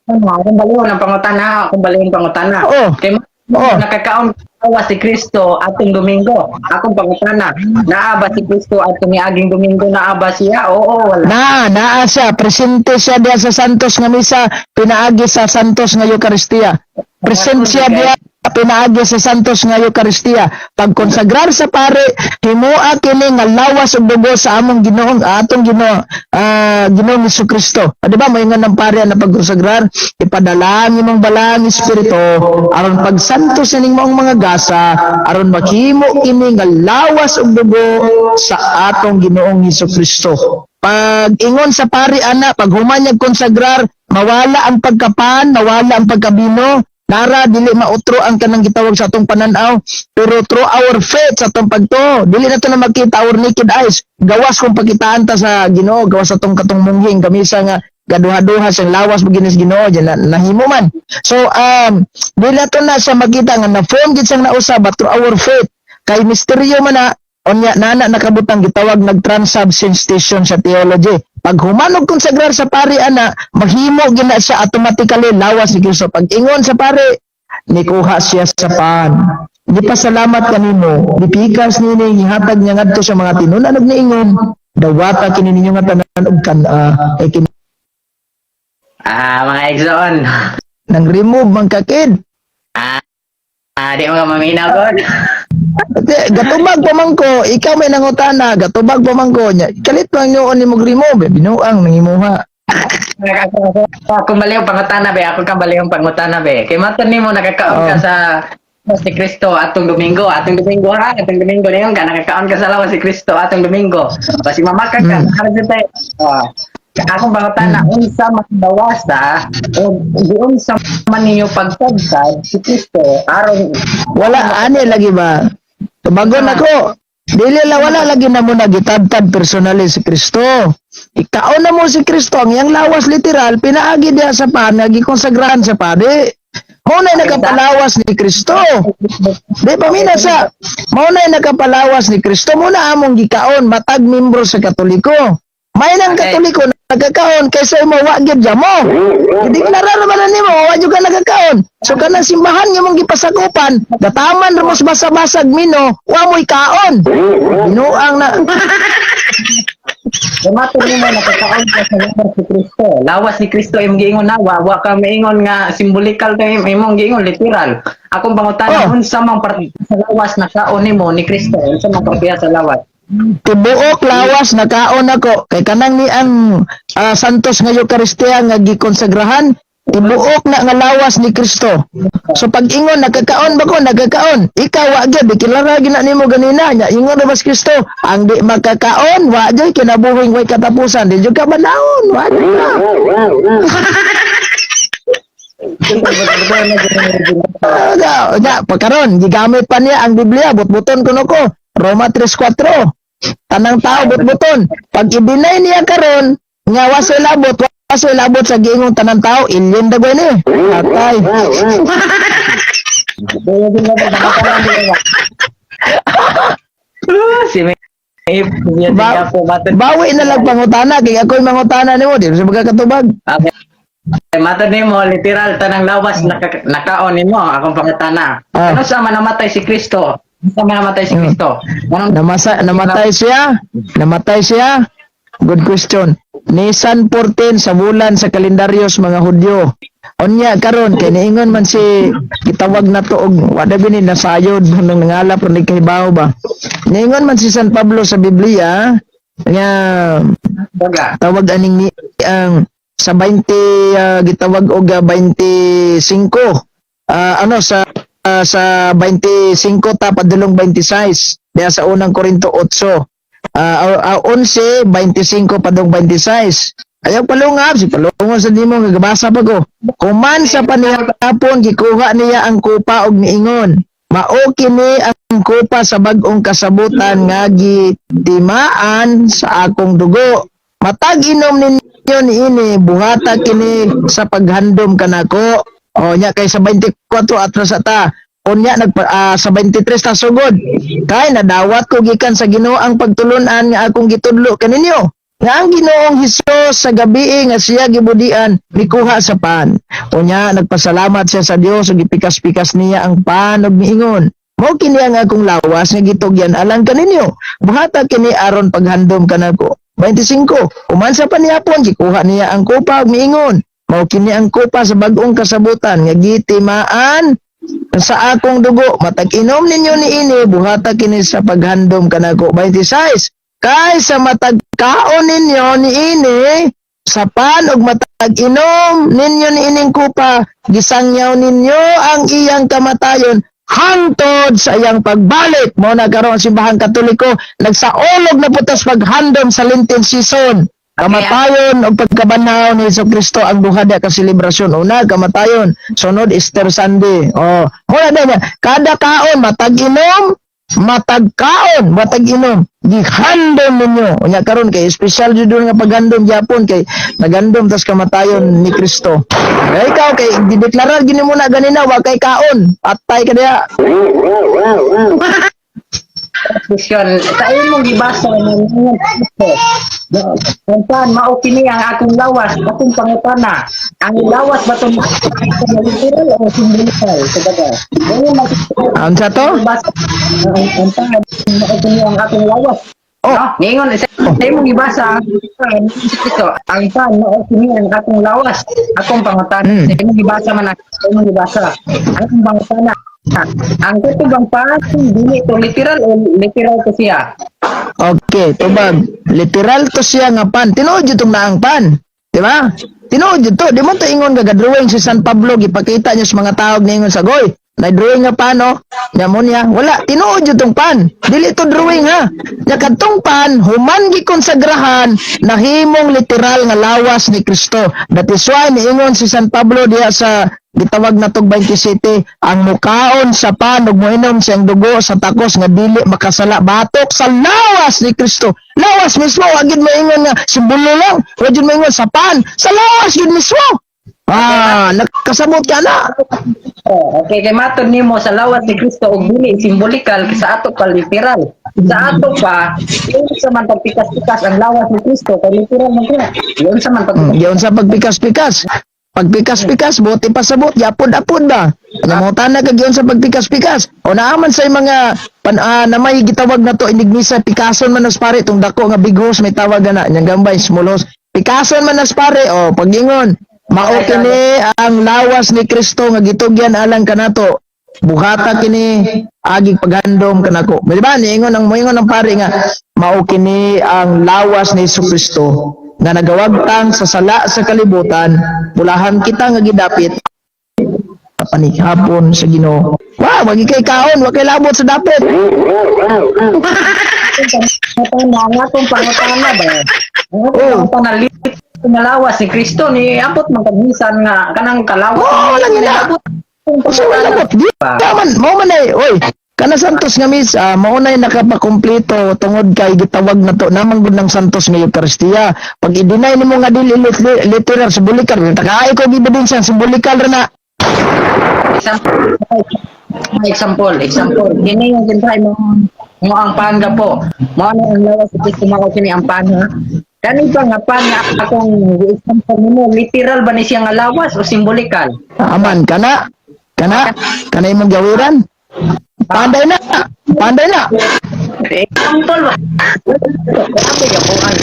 Ano, akong balihon ang pangutana, akong balihon pangutana. Oo. Kay Nakakaon ka si Kristo atong Domingo. Akong pangutana, naa ba si Kristo atong niaging Domingo, naa ba siya? Oo, wala. Na, naa siya, presente siya diya sa Santos nga misa, pinaagi sa Santos nga Eucharistia. Present siya diya, pinaagi sa Santos nga Eucharistia. Pagkonsagrar sa pare, himua kini nga lawas ug dugo sa among Ginoong atong Ginoo, Ginoong Kristo. Di ba moingon ng pare na pagkonsagrar, ipadala ang imong balaang espiritu aron pagsantos ining maong mga gasa, aron maghimo kini nga lawas ug dugo sa atong Ginoong Kristo. Pag ingon sa pari ana, pag human niya konsagrar, mawala ang pagkapan, mawala ang pagkabino, nara dili mautro ang kanang gitawag sa atong pananaw, pero through our faith sa atong pagtuo, dili na to na makita our naked eyes. Gawas kung pakitaan ta sa Ginoo, gawas atong katong munghing kamisa nga gaduha-duha sa lawas mo ginis Ginoo diyan na, nahimo man. So dili na to na siya makita nga na-form gid siyang nausab, but through our faith kay misteryo man na. Unya nana nakabutang gitawag nag transubstantiation sa theology. Pag humanog konsagrar sa pari ana, mahimo gina siya automatically lawas ni Kristo. Pag ingon sa pare, nikuha siya sa pan. Gipasalamat kanimo, gipikas nini, gihatag niya ngadto sa mga tinunan ug niingon, "Dawata kini ninyo nga tanan og kan-a kay kini" Ah, mga igsoon. Nang remove man kakid. Ah, di mo ka maminaw god. Ate, gatubag pa man ko, ikaw may nangutana, gatubag pa man ko nya. Kalit lang nyo ni mo remove, eh, binuang nang imuha. Ako baliw pangutana be, ako ka baliw pangutana be. Kay matod nimo nakakaon ka sa lawas ni Kristo atong Domingo, atong Domingo ha, atong Domingo niyon ka nakakaon ka sa lawas ni Kristo atong Domingo. Basi mamaka ka, mm. Tayo. Oh. Akong pangutana, unsa man bawasa o giunsa man ninyo pagtagtad si Kristo aron Wala ani lagi ba? Tubagon ako. Dili la, wala lagi na mo nagitadtad personally si Kristo. Ikaw na mo si Kristo ang iyang lawas literal pinaagi diha sa pan, gikonsagrahan sa pari. Mao na nakapalawas ni Kristo. Di pa mina sa mao na nakapalawas ni Kristo, mo na among gikaon matag membro sa Katoliko. May nang Katoliko nagkakaon kaysa imo wa gyud mo. Gideklara ra man na nimo wa gyud ka nagkakaon. So kanang simbahan nga mong gipasakupan, gataman ra mo sa basa-basag mino, wa mo'y kaon. Binuang na. Matod nimo nakakaon ka sa lawas ni Kristo. Lawas ni Kristo imong giingon na wa wa ka maingon nga symbolical kay imong giingon literal. Akong pangutana, unsa man parte sa lawas na kaon nimo ni Kristo? Unsa man parte sa lawas? Tibuok lawas nakaon ako kay kanang ni ang Santos nga Eucharistia nga gikonsagrahan, tibuok na nga lawas ni Kristo. So pag ingon nagkakaon ba ko, nagkakaon. Ikaw wa gyud, deklara gina nimo ganina nya ingon ra ba si Kristo ang di makakaon wa gyud kinabuhing way katapusan, di jud ka banaon, wa jud ka. Ah, pagkaron gigamit pa niya ang Biblia, butbuton kuno ko. Roma 3:4. Tanang tao butbuton. Pag i-deny niya karon nga wa say labot sa giingong tanang tao, ilyon dagoy ni. Atay. Si may Bawi na lang pangutana kay ako'y mangutana nimo di sa magkakatubag. Okay. Matod nimo literal tanang lawas nakaon nimo, akong pangutana. Ano sa man namatay si Kristo? Sa man namatay si Kristo? Anong Namatay siya? Namatay siya? Good question. Nisan 14 sa bulan sa kalendaryo sa mga Hudyo. Unya karon kay niingon man si gitawag na to og wala bini nasayod nang nangalap ron kahibaw ba. Niingon man si San Pablo sa Biblia nga baga? Tawag aning ni ang sa 20 gitawag og 25 ano sa sa 25 ta padulong 26 diya sa Unang Korinto 8, 11 25 padung 26. Ayaw palungab si palungon sa nimo nga gabasa pa ko. Kuman sa panihapon, gikuha niya ang kupa og niingon, "Mao kini ang kupa sa bag-ong kasabutan nga gitimaan sa akong dugo. Matag inom ninyo niini, buhata kini sa paghandom kanako." O nya kay sa 24 atras ta. Unya nag sa 23 ta sugod. Kay nadawat ko gikan sa Ginoo ang pagtulun-an nga akong gitudlo kaninyo. Nga ang Ginoong Hesus sa gabi nga siya gibudian, mikuha sa pan. Unya nagpasalamat siya sa Dios ug gipikas-pikas niya ang pan ug miingon, "Mao kini ang akong lawas nga gitugyan alang kaninyo. Buhata kini aron paghandom kanako." 25. Human sa panihapon, gikuha niya ang kupa ug miingon, "Mao kini ang kupa sa bag-ong kasabutan nga gitimaan sa akong dugo. Matag inom ninyo niini, buhata kini sa paghandom kanako." 26. Kay sa matag kaon ninyo niini sa pan ug matag inom ninyo niining kupa, gisangyaw ninyo ang iyang kamatayon hangtod sa iyang pagbalik. Mao na karon ang Simbahang Katoliko nagsaulog na putas paghandom sa Lenten season. Kamatayon o pagkabanhaw ni Hesus Kristo ang duha da ka selebrasyon. Una, kamatayon. Sunod, Easter Sunday. Oh, muna na niya. Kada kaon, matag inom, matag kaon, matag inom, gihandom ninyo. Unya karon kay espesyal jud nga paghandom gyapon kay naghandom tas kamatayon ni Kristo. Kay ikaw kay gideklarar gini mo na ganina wa kay kaon. Patay ka diha. Question. Sa imong gibasa ng kung saan mao kini ang akong lawas, akong pangutana. Ang lawas ba itong literal o symbolical? Kumbaga, ganyan man Unsa to? basa ang saan mao kini ang akong lawas. Oh. No? Ningon sa imong gibasa ang ito, ang pan mao kini ang akong lawas, akong pangutana. Sa imong gibasa man, sa imong gibasa. Akong pangutana. Ang katubang pan dili to literal o literal to siya? Okay, tubag. Literal to siya nga pan. Tinuod jud tong naang pan. Di ba? Tinuod jud to. Di mo to ingon nga drawing si San Pablo, gipakita niya sa mga tao ningon sa goy. Na drawing nga pan, oh. Nya mo niya. Wala, tinuod jud tong pan. Dili to drawing ha. Nya kadtong pan human gikonsagrahan, nahimong literal nga lawas ni Kristo. That is why niingon si San Pablo diha sa gitawag na tog 27, ang mukaon sa pan ug moinom siyang dugo sa takos nga dili makasala batok sa lawas ni Kristo. Lawas mismo, wa gid moingon nga simbolo lang, wa gid moingon sa pan, sa lawas gid mismo. Ah, nakasabot ka na. Oh, okay, kay matod nimo sa lawas ni Kristo og dili simbolikal, sa ato pa literal. Sa ato pa, yun sa man pagpikas-pikas ang lawas ni Kristo kay literal man kaya. Yun sa man pagpikas. Giyon sa pagpikas-pikas. Pagpikas-pikas, buti pa sabot, yapod-apod ba? Namutan na kag sa pagpikas-pikas. O naaman sa mga pan, na may gitawag na to inignisa, pikason man nas pare tong dako nga big host may tawag na nyang gambay small host. Pikason man nas pare, o pagingon, mao kini ang lawas ni Kristo nga gitugyan alang kanato. Buhata kini agig paghandom kanako. Di ba? Niingon ang moingon ang pare nga mao kini ang lawas ni Kristo nga nagawagtang sa sala sa kalibutan, pulahan kita nga gidapit panihapon sa Ginoo. Wow, wag kay kaon, wa kay labot sa dapit. Pangutana, ang atong pangutana ba? Ang atong pangutana, literal nga lawas ni Kristo ni ambot man kagmisan nga kanang kalawas. Oo, lang ina. Ambot. Usa man labot. Di man, mao man ay, oy. Kana Santos nga mis, mao nay nakapakumpleto tungod kay gitawag na to namang gud ng Santos nga Eucharistia. Pag i-deny nimo nga dili literal, symbolical, takaay ko ebidensya symbolical ra na. Example, example, example. Kini yung gintay mo mo ang panga po. Mao na ang lawas sa Kristo, mao kini ang pan ha. Kani ba nga pan nga akong example nimo, literal ba ni siya nga lawas o symbolical? Aman kana kana kana imong gawiran. Panday na. Panday na. Example ba? Grabe ka po ang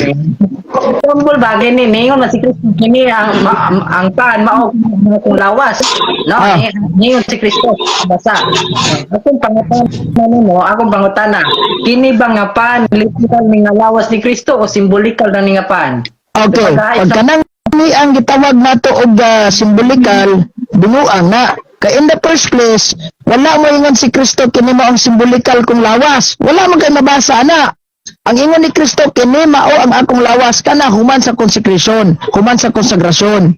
example ba gini ningon na si Kristo kini ang ang pan mao kung lawas. No, ningon si Kristo basa. Akong pangutana nimo, akong pangutana. Kini ba nga pan literal ni nga lawas ni Kristo o symbolical na ni nga pan? Okay, Diba, pag kanang ni ang gitawag nato og symbolical, binuang na. Kay in the first place, wala mo ingon si Kristo kini mao ang symbolical kong lawas. Wala man kay mabasa ana. Ang ingon ni Kristo kini mao ang akong lawas kana human sa consecration, human sa konsagrasyon.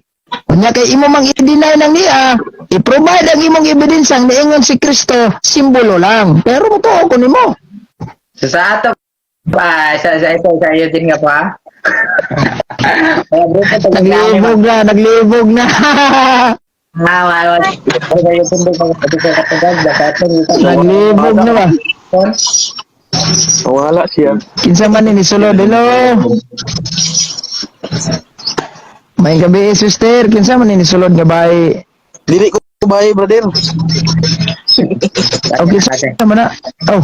Unya kay imo mang i-deny nang niya, i-provide ang imong ebidensya ang niingon si Kristo, simbolo lang. Pero mo ko nimo. So, sa ato pa sa ito sa iyo din nga pa. Kaya grupo pag Naglibog na, naglibog na. Ah, wa wa. Naglibog na ba? Wala siya. Kinsa man ni sulod? Hello. May gabi, sister. Kinsa man ni sulod nga bay? Dili ko bahay, brother. Okay, sa man na. Oh.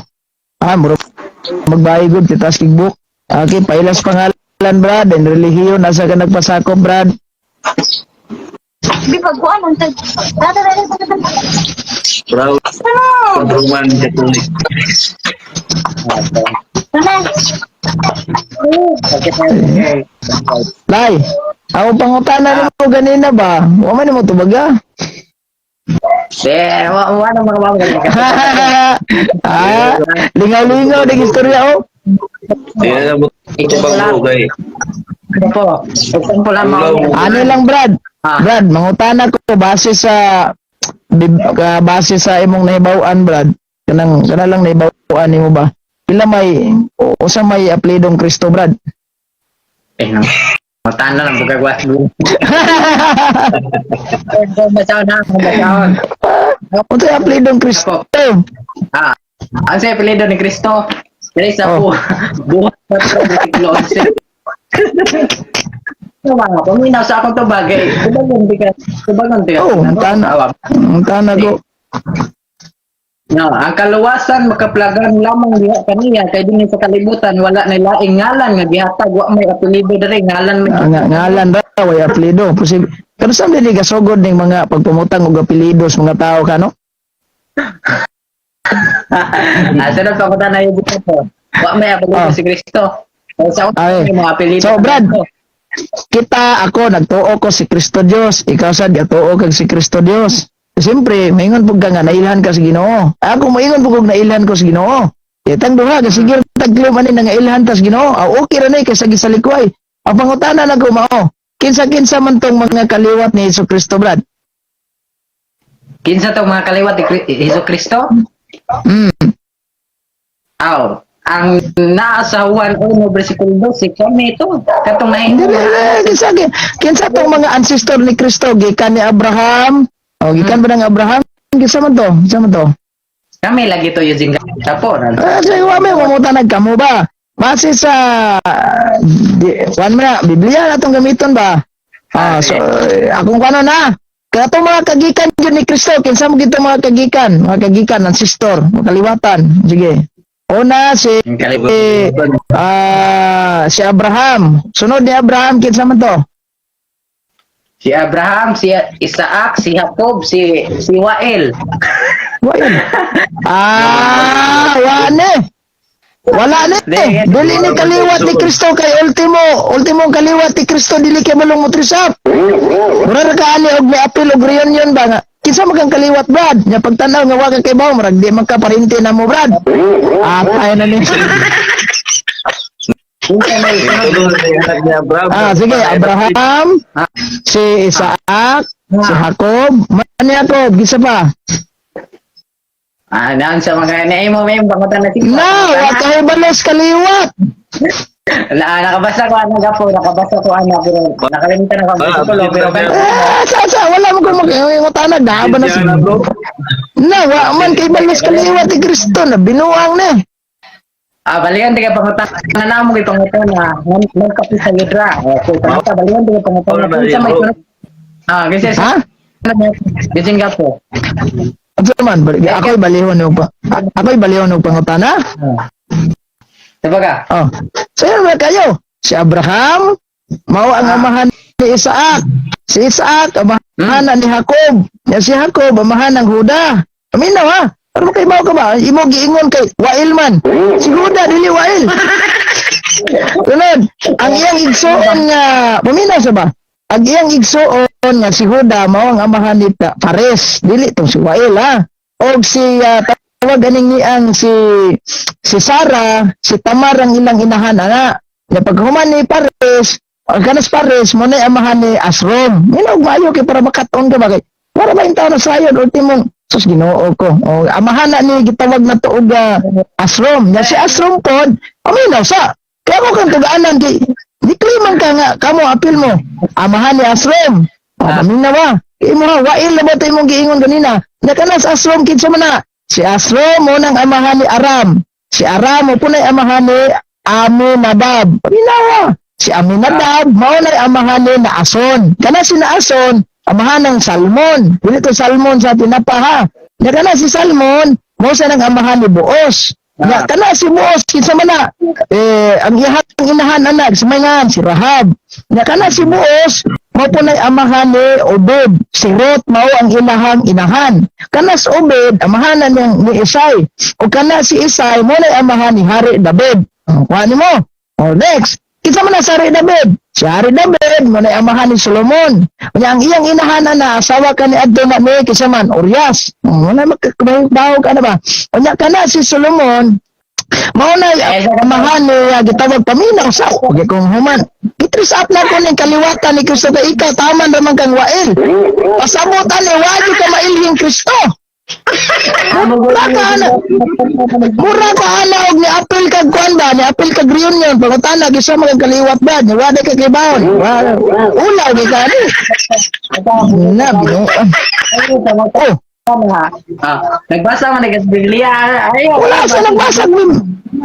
Ah, muro magbahay gud titas kigbuk. Okay, pailas pangalan, Brad, and relihiyon asa ka nagpasakop, Brad. Di pagkuan ang tag. Tara, tara, tara, tara. Proud Roman Catholic. Tara. Okay. Lai, ako pangutana nimo ganina ba? Wa man nimo tubaga. De, wa wa na mga mga. Ah, lingaw-lingaw ding istorya oh. Di na mo tubag bro kay. Ano po? Example lang mga. Ano lang, Brad? Ah. Brad, mangutana ko base sa imong nahibaw-an, Brad. Kanang kana lang nahibaw-an nimo ba? Pila may usa may apelidong Kristo, Brad? Eh, no. Matan na lang bugag wa. Basaon na, basaon. Unsa apelidong Kristo? Ah, ang sa apelyido ni Kristo? Dili sa Oh. po. Buhat sa versikulo 11. Ano ba? Paminaw sa akong tubag eh. Tubagon di ka. Tubagon di ka. Oh, tana. Tana ko. No, ang kaluwasan makaplagan lamang diha kaniya kay dinhi sa kalibutan wala na laing ngalan nga gihatag, wa may apelyido diri, ngalan may Ah, nga, ngalan ra way apelyido. Posible. Pero sa dili gasugod ning mga pagpumutang og apelyido sa mga tao ka, no? Ah, sunod pa ko na yung dito. Wa may apelyido Ah. si Kristo. Kaya sa Ay. may mga apelyido. So, Brad, kita, ako nagtuo ko si Kristo Dios, ikaw sad gatuo kag si Kristo Dios. Siyempre, maingon pud ka nga nailhan ka sa Ginoo. Ako maingon pud kog nailhan ko sa Ginoo. Itang duha gasigir taglo man ni nga ilhan tas Ginoo. Ah, okay ra ni kaysa gisalikway. Ang pangutana nako mao, kinsa-kinsa man tong mga kaliwat ni Hesus Kristo, Brad? Kinsa tong mga kaliwat ni Hesus Kristo? Aw, ang naa sa Juan 1 versikulo 12 kami ito. Katong Hindi, nahingi. hindi, kinsa kinsa tong mga ancestor ni Kristo gikan ni Abraham? O gikan ba ng Abraham? Kinsa man to? Kinsa man to? Kami lagi to using Japon. Ah, sige, wa may mamutanag kamo ba? Base sa di, wan man na, Biblia na itong gamiton ba? Ah, so eh, akong kano na. Kaya itong mga kagikan yun ni Kristo, kinsa mo gito mga kagikan, ancestor, mga kaliwatan. Sige. Una si Ang kaliwat. ah si Abraham. Sunod ni Abraham kinsa man to? Si Abraham, si Isaac, si Jacob, si si Wael. Wa yun. Ah, wane. Wala ni. Dili ni kaliwat ni Kristo kay ultimo, ultimo kaliwat ni Kristo dili kay balong motrisap. Mura ra ka ani og may apil og reunion ba nga. Kinsa man kang kaliwat, Brad? Nya pagtanaw nga wa ka kay bawo, murag di man ka parente na mo, Brad. Atay na ni. Kinsa may Tulong ni anak ni Abraham. Ah, sige, Abraham, si Isaac, si Jacob, man ni Jacob, gisa pa. Ah, naan sa mga naimo may pangutan na si No, wa kay balos kaliwat. Na, nakabasa ko ana gapo, nakabasa ko ana pero nakalimutan na ko ang Ah, versikulo pero Eh, sa wala mo kung mag-utanag, naaba na si Siya na, bro. Na, wa man kay balos kaliwat ni Kristo na binuang na. Ah, balikan tiga pangutan na namo kay pangutan na nagkapi sa yudra. Okay, pangutan balikan tiga pangutan na kinsa may sunod. Ah, kasi Ha? Bisin gapo. Unsa man, ako'y balihon og pangutana. Ah. Sabaga. Oh. So yun ba kayo? Si Abraham mao ang amahan ni Isaac. Si Isaac amahan na ni Jacob. Ya si Jacob amahan ng Huda. Aminaw ha. Pero kay mao ka ba? Imo giingon kay Wail man. Si Huda dili Wail. Sunod, ang iyang igsuon nga paminaw sa ba? Ang iyang igsuon nga si Huda mao ang amahan ni Pares, dili tong si Wail ha. Og si tawag ganing niang si si Sara, si Tamar ang ilang inahan ana. Nya paghuman ni Pares, ang kanas Pares mo na amahan ni Asrom. Minaw maayo kay para makaton ka ba kay para ba yung tao na sayon ultimong sus Ginoo ko. O amahan na ni gitawag na to og Asrom. Nya si Asrom pod, paminaw sa. Kaya ko kang tugaanan kay di claim ka nga kamo apil mo. Amahan ni Asrom. O paminaw ba? Imo ha, wail na ba ito imong giingon ganina? Nya kanas Asrom kinsa man na? Si Asrom mo nang amahan ni Aram. Si Aram mo punay amahan ni Aminadab. Paminawa. Si Aminadab mao nay amahan ni Naason. Kana si Naason amahan ng Salmon. Dili to Salmon sa tinapa ha. Nya kana si Salmon mao sa nang amahan ni Boaz. Nya kana si Boaz kinsa man na? Eh, ang iyang inahan anak sa mga si Rahab. Nya kana si Boaz mao po nay amahan ni Obed. Si Ruth mao ang ilahang inahan. Kana si Obed amahanan niyang ni Isay. O kana si Isay mo nay amahan ni Hari David. Oh, kuha nimo. O next, kinsa man na si Hari David? Si Hari David mo nay amahan ni Solomon. Unya ang iyang inahan na asawa ka ni adto na ni kinsa man Urias. Oh, wala makakabawog ka na ba? Unya kana si Solomon mao na amahan ni gitawag paminaw sa okay kung human. Gitris up na ko ning kaliwatan ni Kristo kay ikaw taman ra man kang wail. Pasabot ani wa gyud ka mailhing Kristo. Mura ka ana. Mura ka ana og ni apil kag kuan ba, ni apil kag reunion pangutana gisa man kang kaliwat ba, ni wa ka kibawon. Ulaw gi ka ani. Na binuang. Oh, Ah, nagbasa man nag Biblia. Ayaw. wala sa nagbasag ni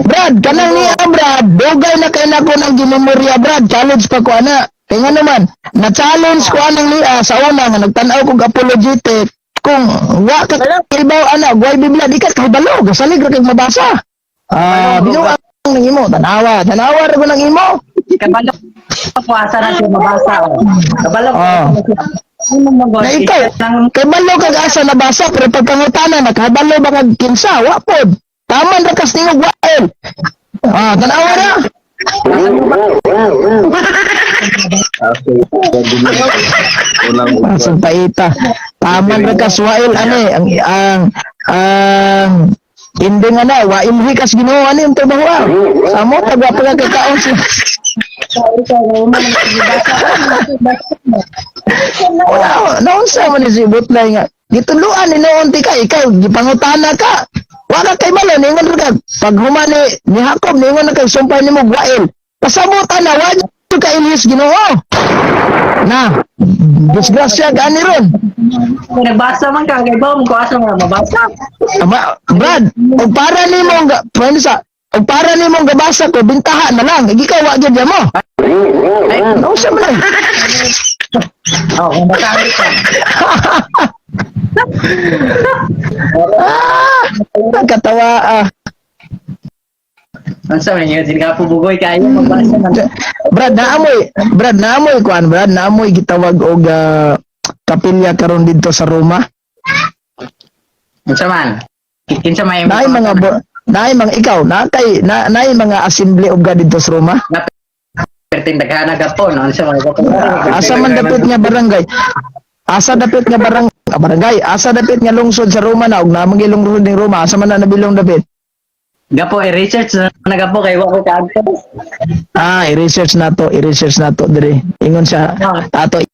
Brad, kanang niya Brad, dugay na kay nako ng gimemorya Brad, challenge pa ko ana. Kaya nga naman, na-challenge ko anang niya sa una nga nagtan-aw kog apologetic kung wa ka kibaw ana, guay Biblia di ka kahibalo, gasalig ra kag mabasa. Ah, binuang nang imo, tanawa, tanawa ra ko nang imo. Kabalo ko asa na siya mabasa. Oh. Kabalo ko. Oh. Ano man Na ikaw, kabalo kag asa nabasa pero pagpangutana nakabalo ba kag kinsa, wa pod. Taman ra kas tingog wael. Ah, tanawa ra. Unang Pasang paita. Taman ra kas wail ani ang ang ang hindi nga na wail hi kas Ginoo ani ang trabaho ah. Samo tagwa pa ka kakaon sila. Wala, naunsa man ni si Butlay nga. Gituluan ni noon ti ka ikaw gipangutana ka. Wa ka kay malo ningon ra ka pag human ni Jacob ningon na kay sumpay nimo wail. Pasabutan na wa jud ka ilhis Ginoo. Na, disgrasya ka ani ron. Nagbasa man ka kay ba mo ko asa man mabasa. Ama, Brad, og para nimo nga pwede sa og para nimo gabasa ko bintaha na lang. Ikaw wa gyud mo. Ay, Nausa man na. oh, kung basa ka. Ah, nagkatawa ah. Unsa man yun ka bugoy kayo magbasa man. Brad, naamoy, Brad, naamoy kuan, Brad, naamoy gitawag og kapilya karon didto sa Roma. Unsa man? Kinsa may Naay mga naay mga ikaw, na kay na naay mga assembly of God didto sa Roma. Perting daghana gapon, unsa man gapon. Asa man dapit nga barangay? Asa dapit nga barangay? Asa dapit nga lungsod sa Roma na og namang gilong ning Roma, asa man na nabilong dapit? Gapo i-research na gapo kay wa ko kaadto. Ah, i-research na to, i-research na to dire. Ingon siya, ato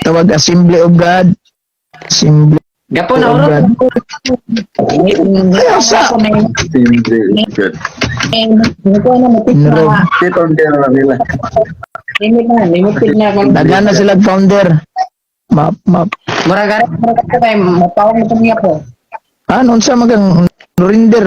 tawag Assembly of God. Assembly Gapo na of urot. God. Ay, asa? Inro. nila. Daghan na sila founder. Map, map. Mura gari, mura kay mapawag mo niya po. Ah, unsa magang render.